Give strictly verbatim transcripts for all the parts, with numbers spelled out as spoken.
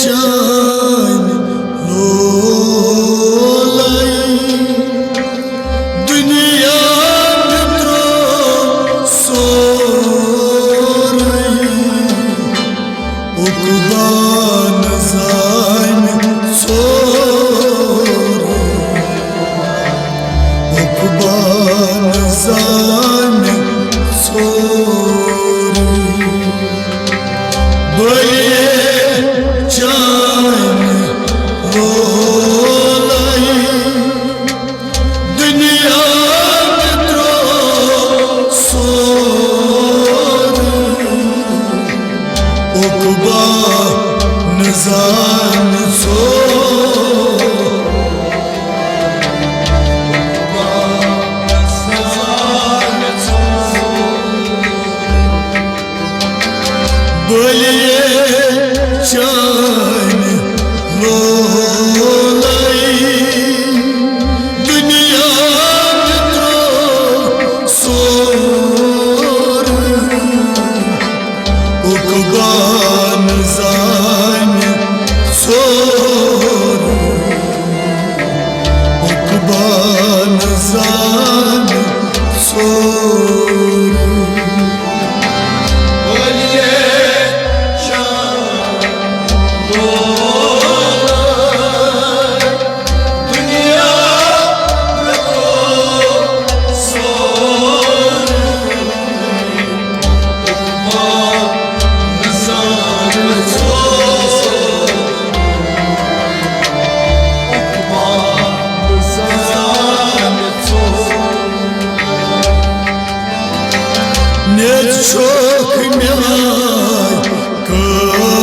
چانہِ لولے دُنیا مےٚ ترٛوو سورُے۔ عقبہ نہٕ زانہِ ژوٚرُے، عقبہ نہٕ زانہِ ژوٚرُے۔ بلے چانہِ لولے دُنیا مےٚ ترٛوو سورُے، عقبہ نہٕ زانہِ ژوٚرُے۔ بلے چانہِ لولے دُنیا مےٚ ترٛوو سورُے، عقبہ نہٕ زانہِ ژوٚرُے، عقبہ نہٕ زانہِ ژوٚرُے۔ نٮ۪چ چھُکھ مےٚ کۭتیٛاہ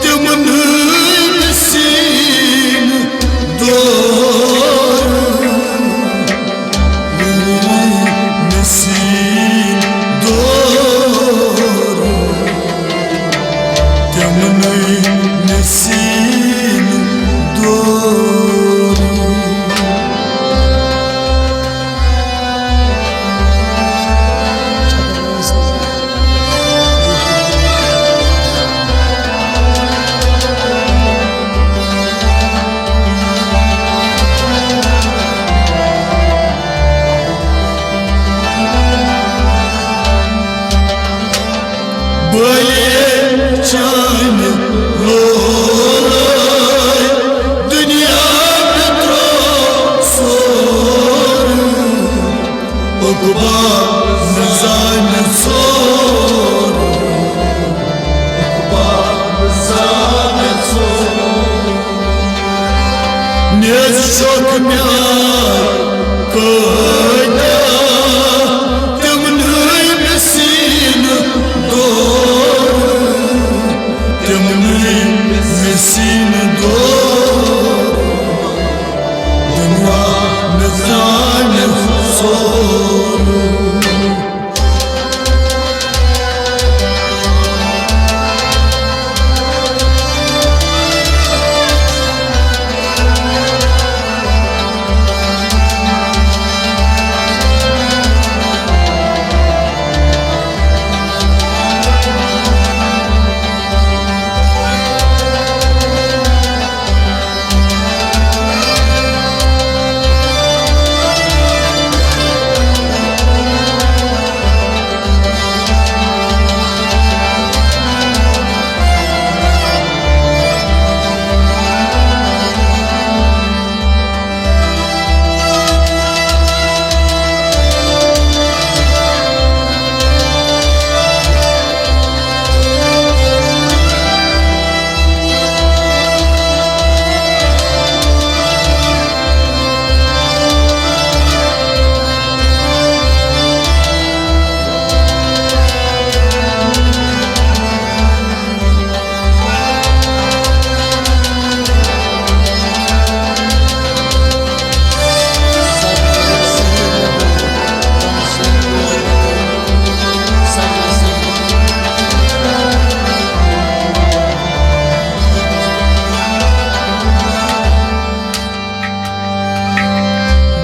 تِمنٕے مِسکیٖن دورٕ، مِسکیٖن دورٕ، تِمنٕے مِسکیٖن دورٕ۔ بلے چانہِ لولے دُنیا مےٚ ترٛوو سورُے، عقبہ نہٕ زانہِ ژوٚرُے، عقبہ نہٕ زانہِ ژوٚرُے۔ نٮ۪چ چھُکھ مےٚ کۭتیٛاہ تِمنٕے مِسکیٖن دورٕ، تِمنٕے مِسکیٖن دورٕ، دُنیا نہٕ زانہِ ژوٚرُے۔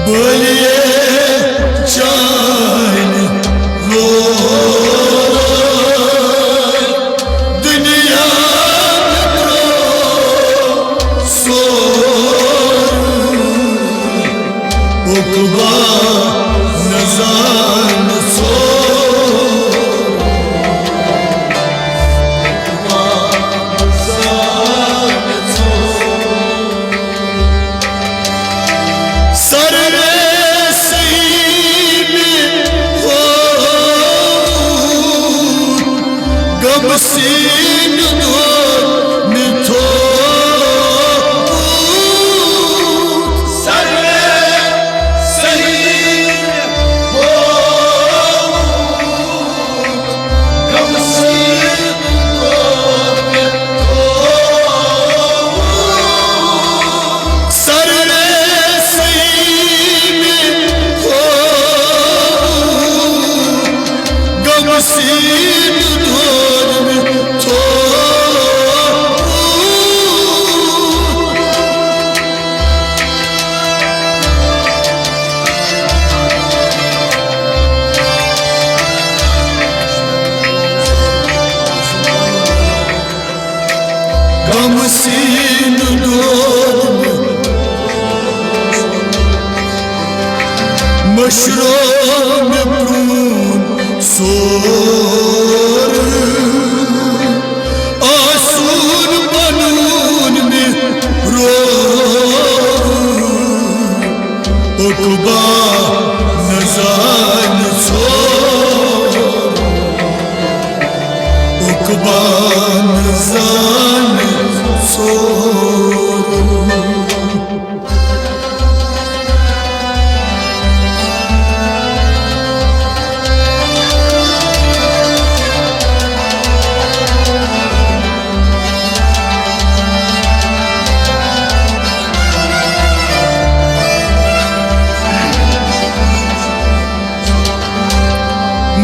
بلے چانہِ لولے سیٖنہٕ دود مےٚ تھوٚومُت۔ سرے سعیٖد ہووُت، غمہٕ سیٖنہٕ دود مےٚ تھوٚومُت۔ سرے سعیٖد ہووُت، غمہٕ سیٖنہٕ دود مےٚ تھوٚومُت۔ غمہٕ سیٖنہٕ دود مٔشرو مےٚ پرٛون سورُے۔ آسُن پنُن مےٚ روو، عقبہ نہ زانہِ ژھوٚر، عقبہ نہ زانہِ ژھوٚر۔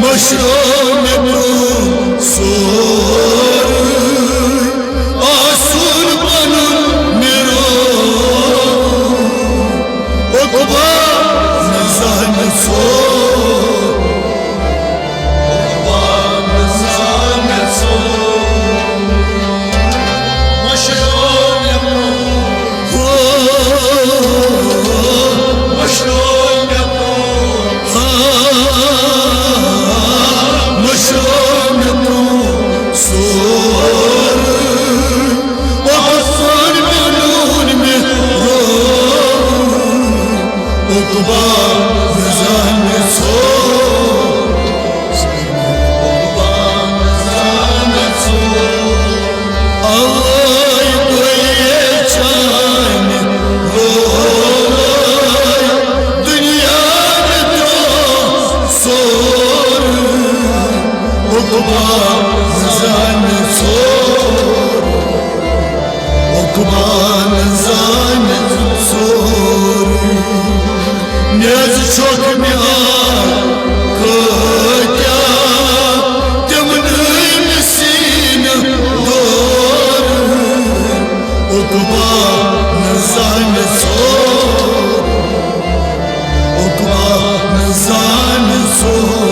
مٔشرو مےٚ برٛونٛہہ سورُے، آسُن پنُن مےٚ روو۔ عقبہ نہ زانہِ ژھوٚر، عقبہ نہ زانہِ ژھوٚر۔ مٔشرو مےٚ برٛونٛہہ، ہو، مٔشرو مےٚ برٛونٛہہ، ہا، مٔشرو مےٚ برٛونٛہہ سورُے۔ عقبہ نہ زانہِ مےٚ روو، عقبہ نہ زانہِ ژھوٚر، عقبہ نہ زانہِ ژھوٚر۔ اوے گوٚیے چانہِ لولہٕ دُنیا مےٚ ترٛوو سورُے، عقبہ نہ زانہِ ژھوٚر، عقبہ نہ زانہِ ژھوٚر۔ نیٚز چھۄکھ مےٚ آ کۭتیاہ تِمنٕے مےٚ سیٖنہٕ دورٕ۔ عقبہ نہ زانہِ ژھوٚر، عقبہ نہ زانہِ ژھوٚر۔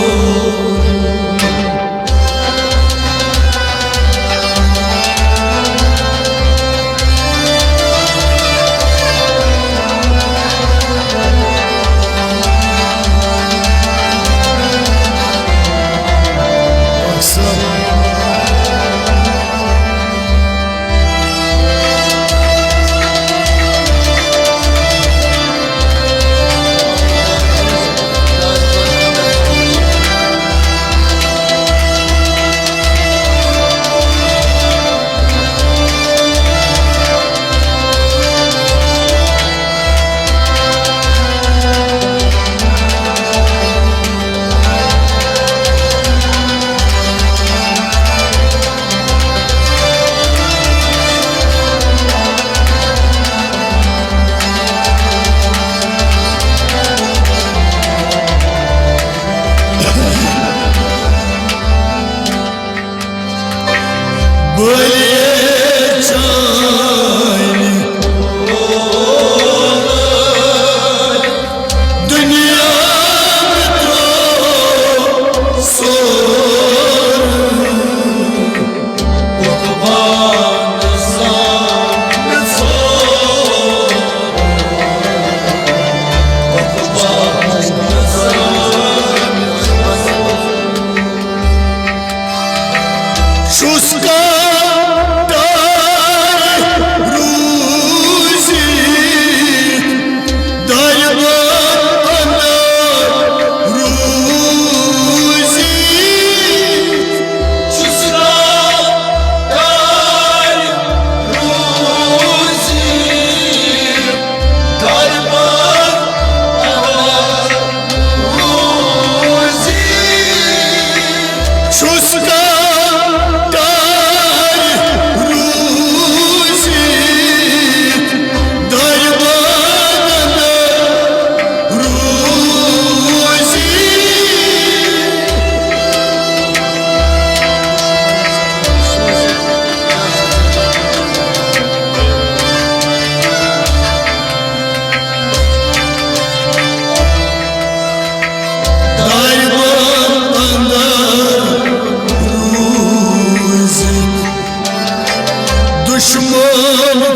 بٔلۍ چانہِ دُنیا مےٚ ترٛوو سورُے۔ چھُس کانٛہہ ٹارِ روٗزِتھ، دارِ بند اندر روٗزِتھ۔ چھُس کانٛہہ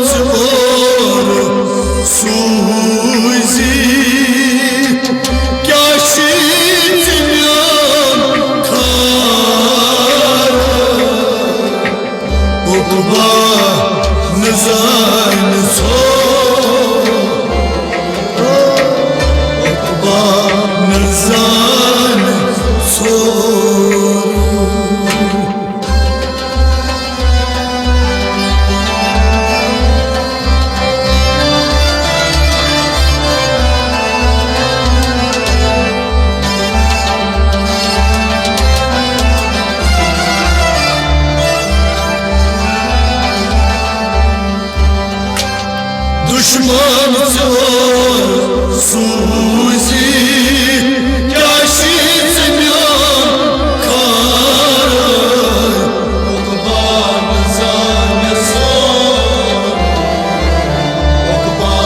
ژٕ اورٕ سوٗزی، کیٛاہ چھِ ژےٚ میون خارٕ؟ عقبہ نہٕ زانہِ ژھوٚر، عقبہ نہٕ زانہِ ژھوٚر۔ دشمن ژور سوٗزی، کیٛاہ چھِ ژےٚ میون خارٕ؟ عقبہ نہٕ زانہِ ژھوٚر، عقبہ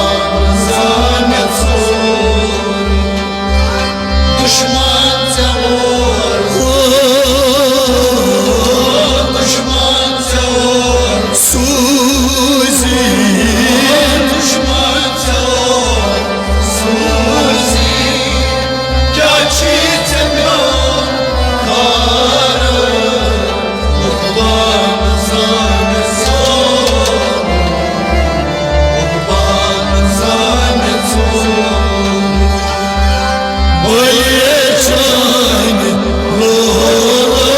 نہٕ زانہِ ژھوٚر۔ دشمن ژےٚ اور، دشمن ژےٚ اور سوٗزی، دشمن ژےٚ اور سوٗزی، کیٛاہ چھِ ژےٚ میون خارٕ؟ عقبہ نہٕ زانہِ ژھوٚر، عقبہ نہٕ زانہِ ژھوٚر۔ بٔلۍ چانہِ لولہٕ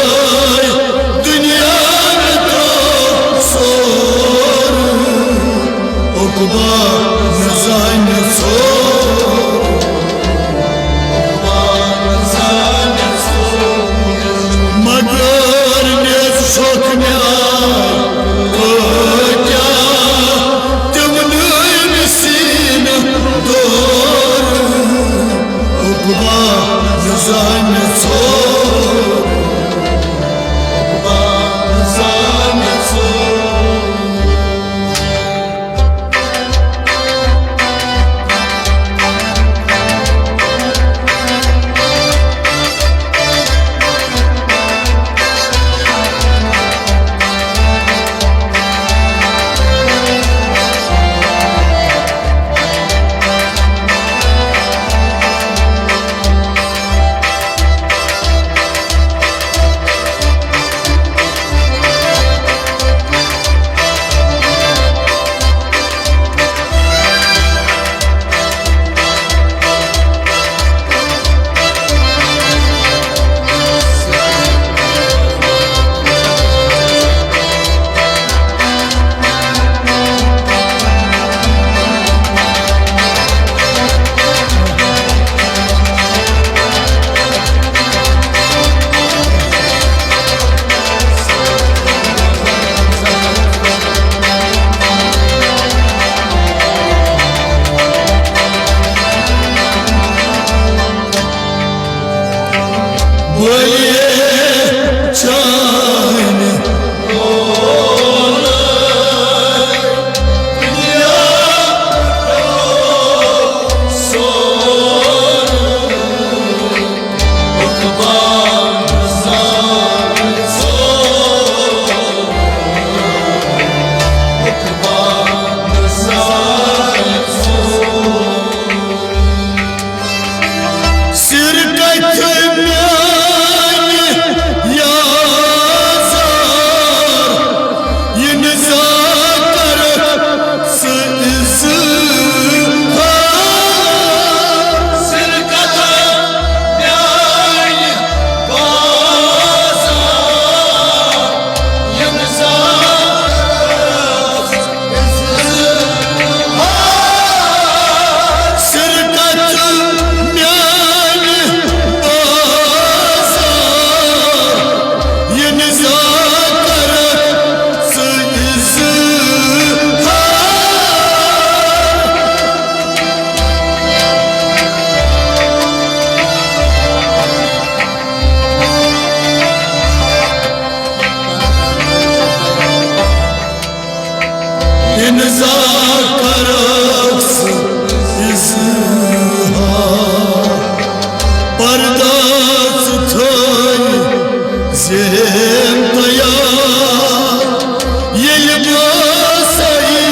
دُنیا مےٚ ترٛوو ژھوٚر، عقبہ نہٕ زانہِ ژھوٚر۔ مگر مےٚ چھُکھ مےٚ کۭتیٛاہ تِم نٲوۍ سیٖنہٕ دورٕ، عقبہ نہٕ زانہِ ژھوٚر، عقبہ نہٕ زانہِ ژھوٚر۔ سِر کَتھِ میٛانہِ یازار، یہِ نہٕ زانٛہہ کَرَکھ ژٕ اِظہار۔ سِر کَتھِ میٛانہِ بازار، یہِ نہٕ زانٛہہ کَرَکھ اِنسان کَرَکھ ژٕ اِظہار، پردٕ ژٕ تھٲوِتھ زیٖن تیار۔ ییٚلہِ بہٕ سعید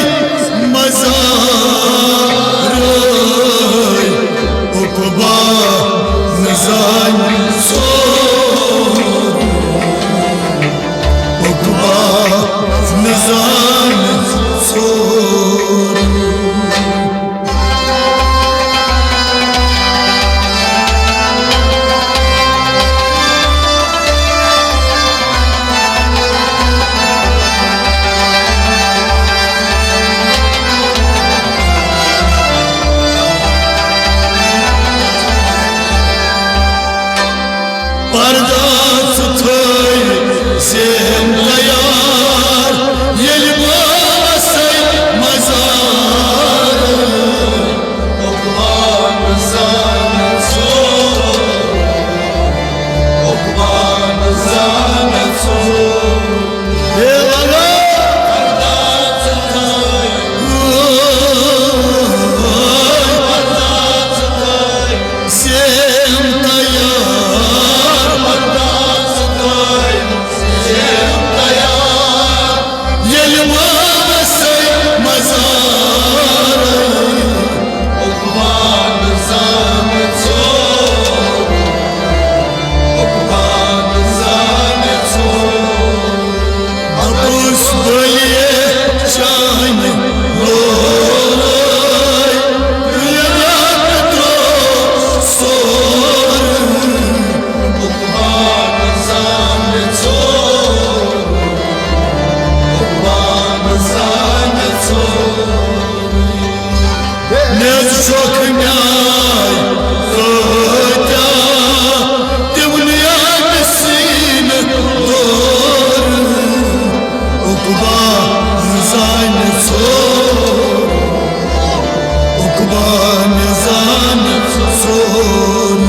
یِمامَسٕے مزارَے عقبہ نہٕ زانہِ ژوٚل، عقبہ نہٕ زانہِ ژوٚل۔ ابوس بلیے چانہِ لورے یاد ترٛوو سورُے۔ عقبہ نہٕ زانہِ ژوٚل، عقبہ نہٕ زانہِ ژوٚل۔ مےٚ چھُکھ نیاے کۭتیٛاہ تِم نیامہِ سیٖنہٕ دورٕ۔ عقبہ نہٕ زانہِ ژوٚل، عقبہ نہٕ زانہِ ژوٚل۔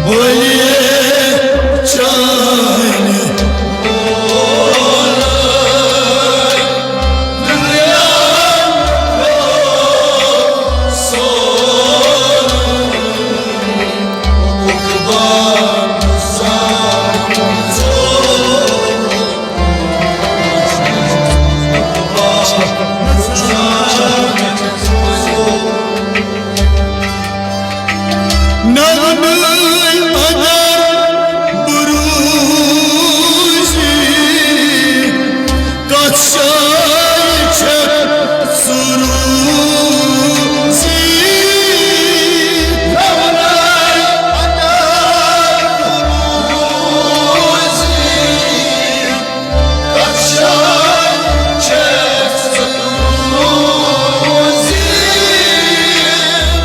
بولیے چانہِ نونٕے اگر بروزی، کتھ جایہِ چھکھ سروزی؟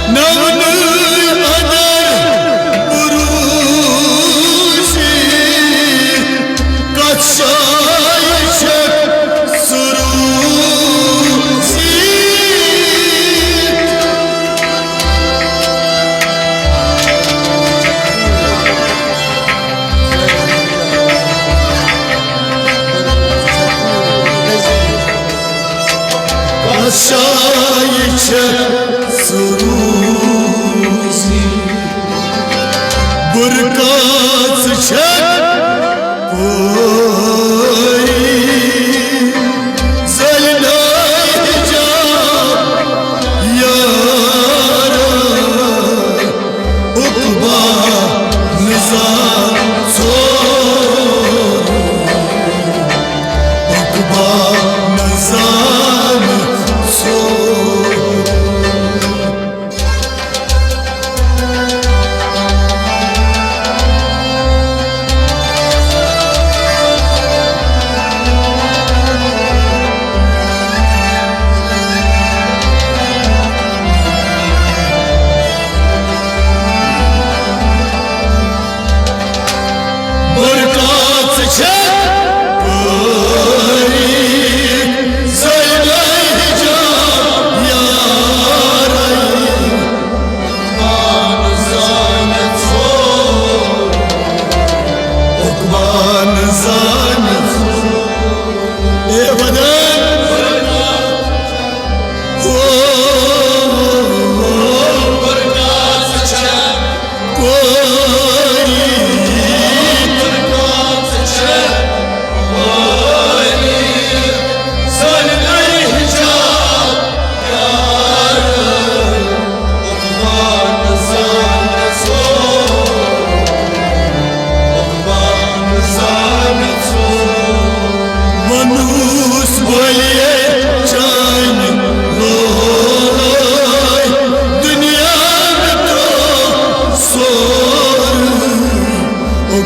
نونٕے اگر بروزی، کشاے چھےٚ سروزی، برقعہٕ چھےٚ پوری، زلناے حجاب یارا۔ عقبہ نزان ژوٚل، عقبہ نزان ژوٚل۔ برقعہٕ چھےٚ پوری، زلناے حجاب یارا۔ عقبہ نزان ژوٚل، عقبہ نزان ژوٚل۔ اے ودان۔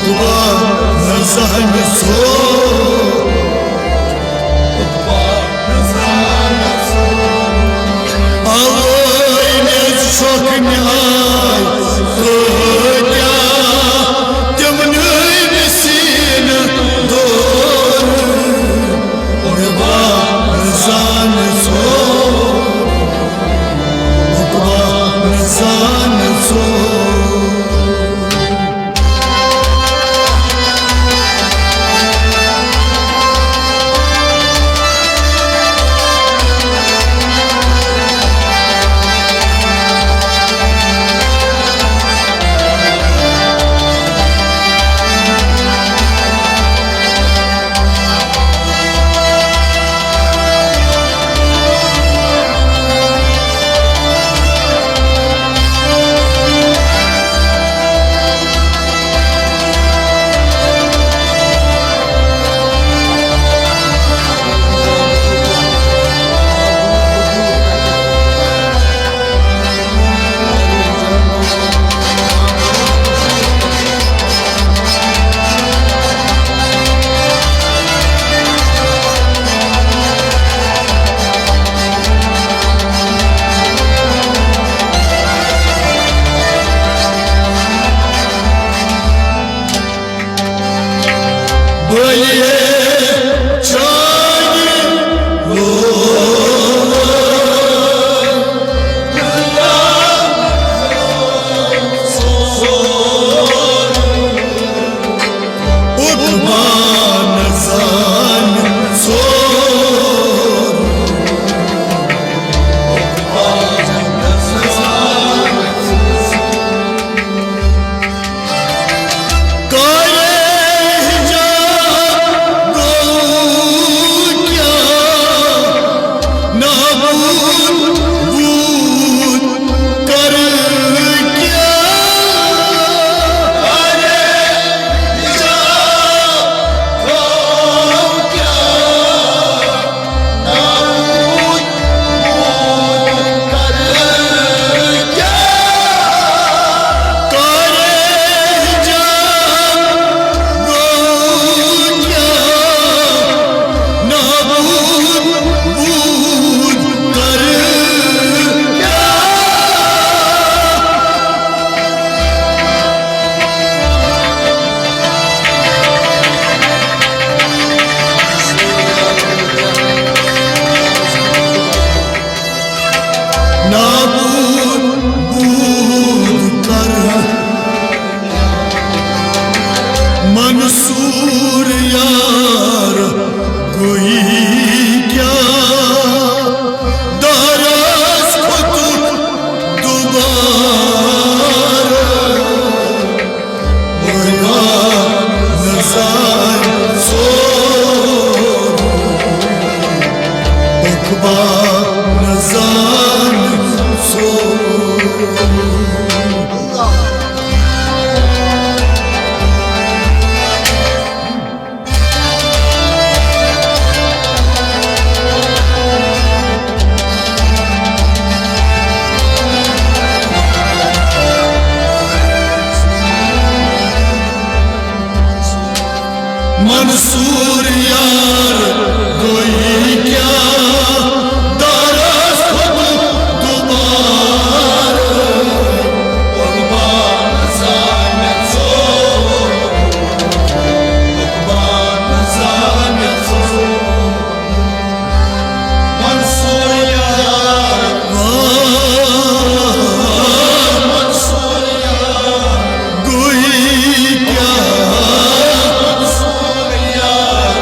نہ زانہِ ژوٚل۔ اوے مےٚ چھۄکھ نیاے کٲتیٛاہ تِمنٕے مےٚ سیٖنہٕ دورٕ۔ اوے نہ زانہِ ژوٚل۔ اوے نہ زانہِ ژوٚل۔ بٔلۍ چھانہِ لوگ۔ عقبہ نہ زانہِ ژوٚل۔ کالیجا گوٚو کیٛاہ؟ نابود بود کرٕ کیٛاہ؟ کالیجا گوٚو کیٛاہ؟ نابود بود کرٕ۔ منصور یار گویی کیٛاہ؟ دارس کھوٚتُکھ دوبارٕ۔ اوے نہ زانہِ ژوٚل۔ عقبہ نہ زانہِ ژوٚل۔ منصور یار گویی کیٛاہ؟ دارس کھوٚتُکھ دوبارٕ۔ عقبہ نہ زانہِ ژوٚل۔ عقبہ نہ زانہِ ژوٚل۔ منصور یار۔ منصور یار۔ گویی کیٛاہ؟ منصور یار۔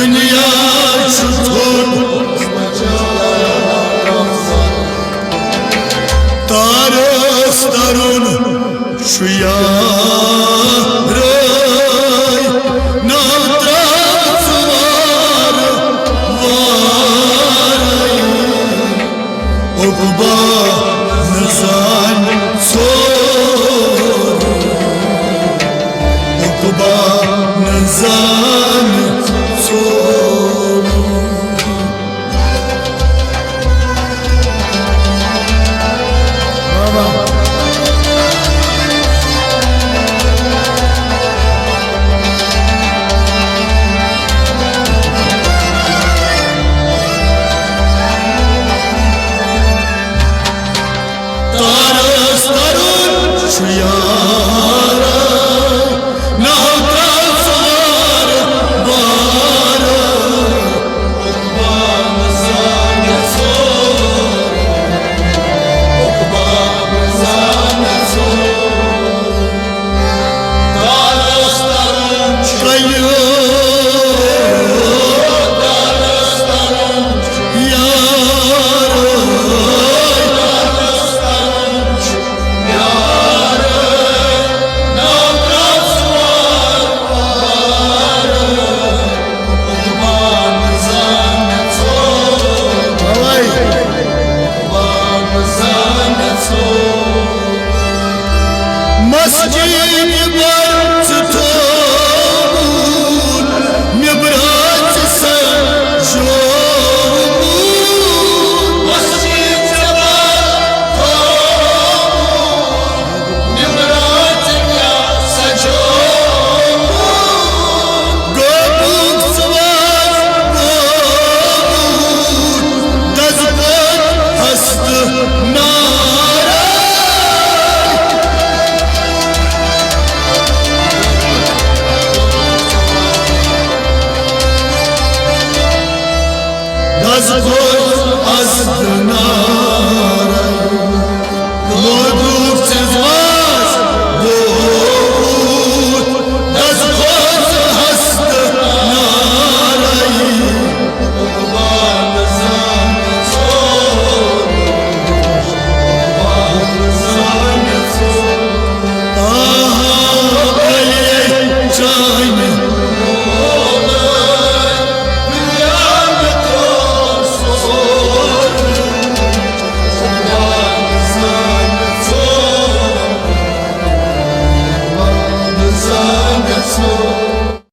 دُنیا چھُ تھوٚد، تارس ترُن چھُ یاد۔